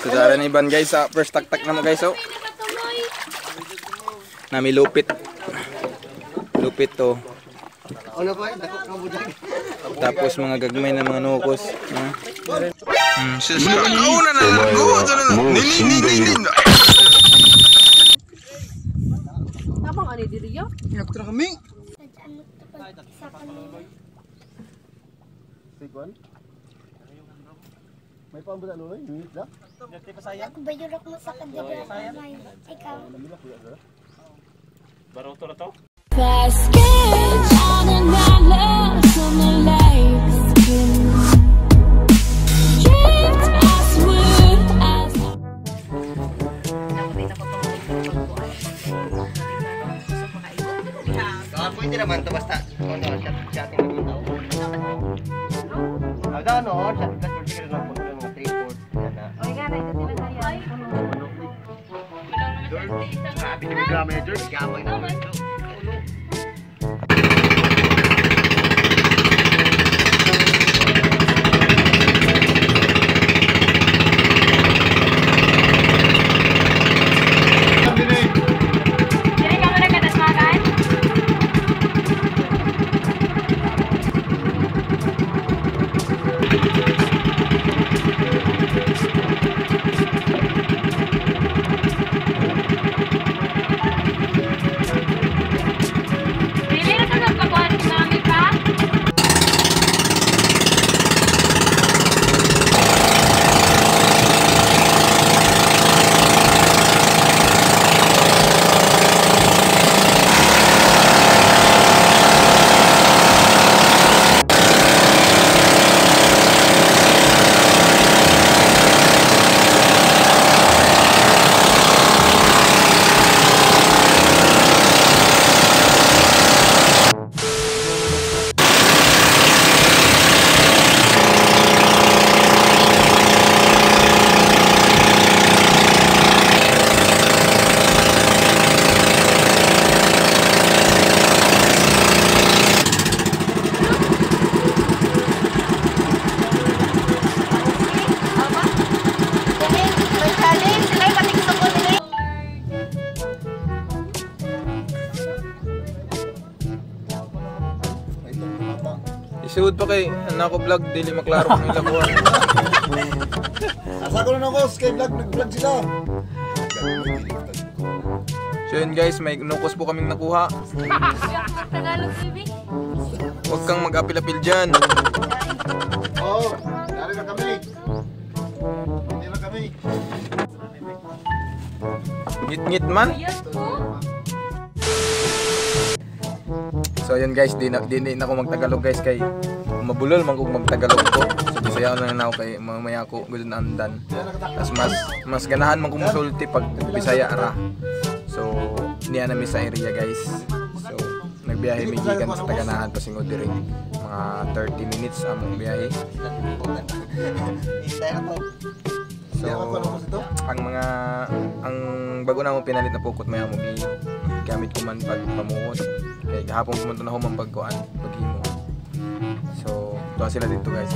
So dara ni Iban guys sa first taktak na mo guys oh. Nami lupit. Lupit to. Tapos mga gagmay na mga nukos. Tapang ani diri yo? Kami. May paambo na luloy, unit na. Bayurok mo sa kadiri. Ikaw. Baroto na to? Pwede naman to basta ano, chatting lang yung tao. Aga no, chat chat siguro lang po mga 3-4 na. Oy nga na ito sila kaya. Grabe ni drama ni George, gamay na. Dili ka mo nagkadasmakan? Dili na ka nagpakuan si mami pa? May challenge. Sila yung patigso ko nila. Isuod pa kay anak ko vlog dili maklaro kung ilakuan. Asa ko na ako, kay vlog, nag-vlog sila. So yun guys, may nukos po kaming nakuha. Tagalog TV. Huwag kang mag-apil-apil dyan. Oo, dari na kami. Hindi na kami. Ngit-ngit man. Yes po. So yun guys, di na ako magtagalog guys kay mabulol man kung magtagalog ko. So Bisaya na lang ako kay mamaya ako gud na andan. Tas mas ganahan man kung musulti pag Bisaya ra. So niya na mi sa area guys. So nagbiyahe mi gikan sa Taganahan pasingod diri. Mga 30 minutes among biyahe. So ang mga ang bago na mo pinalit na pukot maya mo gi gamit ko man pag pamuot kay gahapon ko man to na human pagkuan paghimo. So tuwa sila dito guys.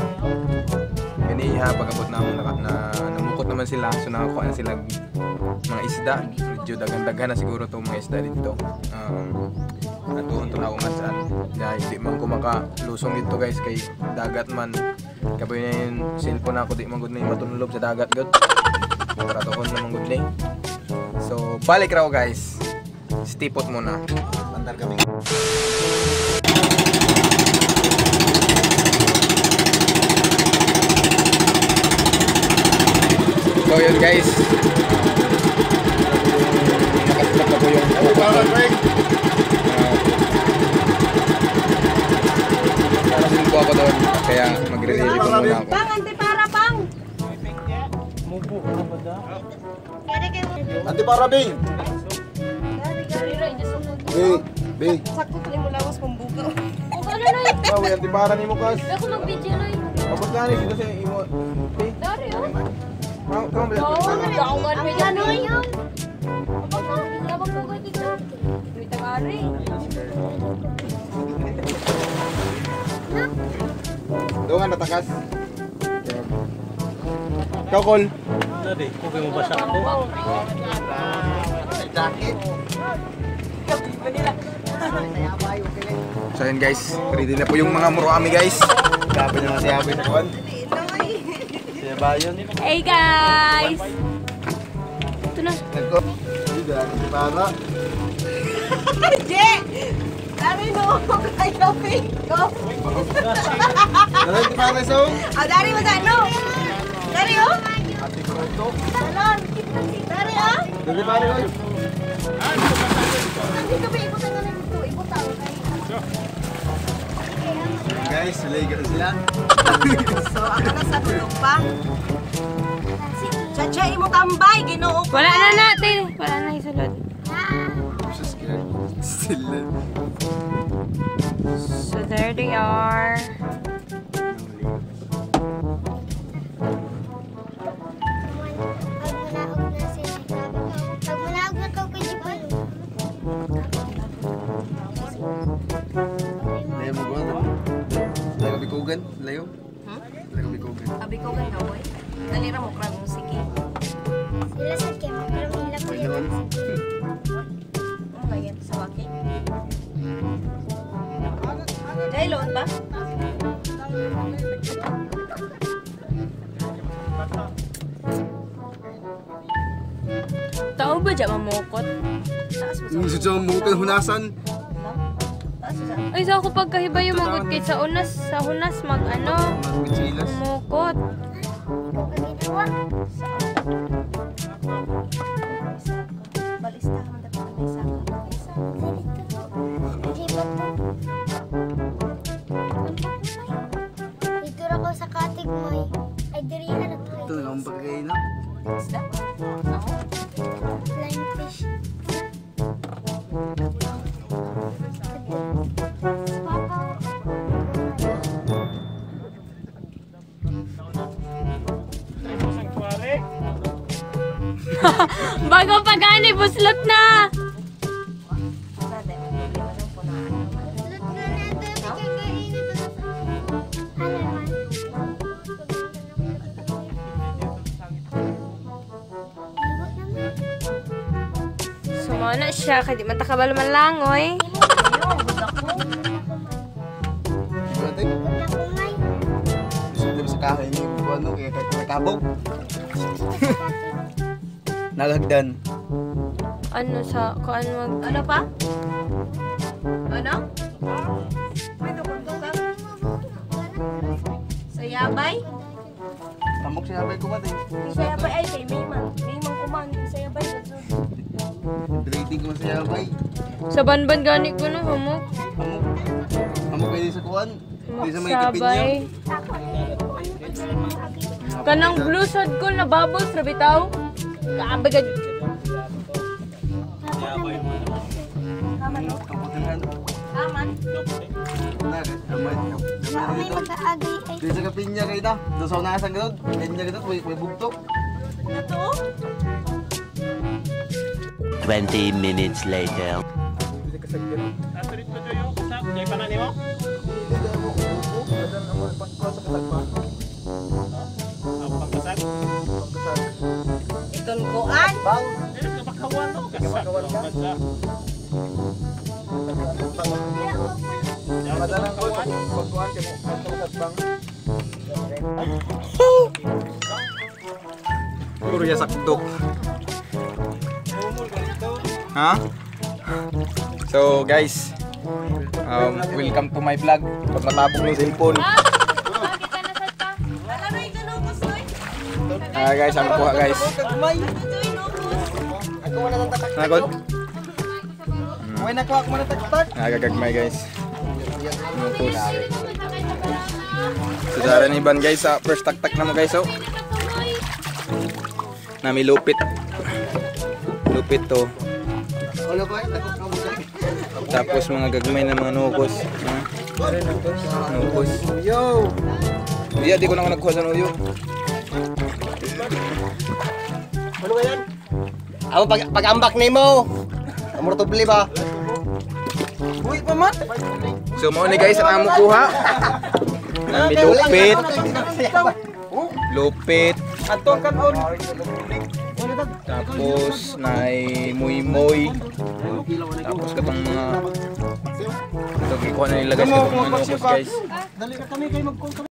Kani ha pag-abot na mo na namukot naman sila, so nakakuha na sila mga isda. Medyo daghan-daghan na siguro tong mga isda dito. Atuon to na ako nga saan. Dahil di man ko makalusong dito guys kay dagat man. Kaboy na yung cellphone ako di man gud na yung matunlob sa dagat gud. Tratohon naman gud ni. So balik raw guys. Stipot muna. Andar kami. So yun guys. Nakaslap na po yung Para Greg. Nakasin po ako doon. Kaya magre-ready po muna ako. Pang, antipara pang. Ante para B. B. B. Sakto to mo lawas pang buka. O ano na? Bawi, antipara ni mo kas. Ako mag-video na. Abot na ni dito sa imo. Dari oh. Kamo kamo ba? Oo, daungan may ano yun. Abang po dito. May tangari. Doon nga natakas. Ikaw, Col. So yun guys, ready na po yung mga muroami guys. Grabe naman si Abay sa kuwan. Siya ba yun? Hey guys! Ito na. Nagko. Hindi, dahil si Para. Je! Dari no, kay kapin ko. Dahil si Para sa Ah, dari mo sa ano? Dari oh. Ate ko ito. Salon. Dari oh. Dahil si Para oy. Dito ba ibutang na dito? Ibutang kay. Guys, sila sila. So, ako na sa tulog pa. Chacha, imo tambay, Ginoo ko. Wala na natin. Wala na isulod. I'm so scared. Sila. So there they are. Pag manaog na ka kay Jibon. Layo mo guwan. Layo bikugan. Layo. Layo bikugan. Abi ko kay boy. Dali ra mo krag musiki. Sila sa kay magkaroon nila ko yun. Ano ba yan sa waki? Jailon ba? Tao ba dyan mamukot? Taas mo sa Yung sa mo hunasan. Taas mo sa Ay, sa ako pagkahiba yung magod kay sa hunas mag ano, Magpichilas. mukot. Ikaw ka ginawa. Balista man dapat may saka. May saka. Dito to. Hindi ba to? Dito ra ko sa katig mo eh. Ay, diri na to. Ito na ang pagkain na. Isda. Ako. Flying fish. Papa. Bago pa gani, buslot na! Wala dai may problema ng punaan naman. Lut na nato, kakainin ito sa ano man. Sumana siya, kay di man takabalo man langoy. Ayo, gud ako. Ate, Pagod na kumay. gusto sa kahoy ni ano kaya kakabog. Nalagdan. Ano sa, kuan mag... Ano pa? Ano? May tukong ka? Sa yabay? Amok siya abay ko ba eh. Sa yabay ay kay Mayman. Mayman kuman sa yabay. Rating ko sa yabay. Sa banban gani ko no, humok. Amok. Amok kayo sa kuan. Humok Di sa may kapinyo. sabay. Kanang blue sad ko na bubbles ra bitaw. Kaabagad. Kaman no? Kamutingan. Kaman. Na, gamay. Gamay May dito. mag-aagay ay Di sa kapinya kayo na. Doon sa unasan ganun. Pinya ganun, may bugtok. Ito? 20 minutes later. Iton koan. Madalang ko pagkuhan kay mo kasbang. Puro ya sakto. Ha? So guys, welcome to my vlog. Pag matabog ng cellphone. Bakit ka na sad pa? Wala na ito nukos oy. Ah guys, ang kuha guys. Ito nukos. Ako wala nang tatak. Nagod? May nakuha ko na taktak. Nagagagmay guys. Nukos. So dara ni Iban guys sa first taktak na mo guys oh. Nami lupit. Lupit to. Wala ko ay takot ka mo. Tapos mga gagmay na mga nukos. Ha? Nukos. Yo. Hindi, di ko na ako nagkuha sa nuyo. Ano ba yan? Ako pag-ambak nimo. Amor tubli ba? Uy, pa man. So mo ni guys ang among kuha. Nami lupit. Lupit. Ato kanon. Tapos naay muy-muy. Tapos katong mga ito, gikuha na nila, guys, katong mga nukos, guys. Dali na kami kay magkong.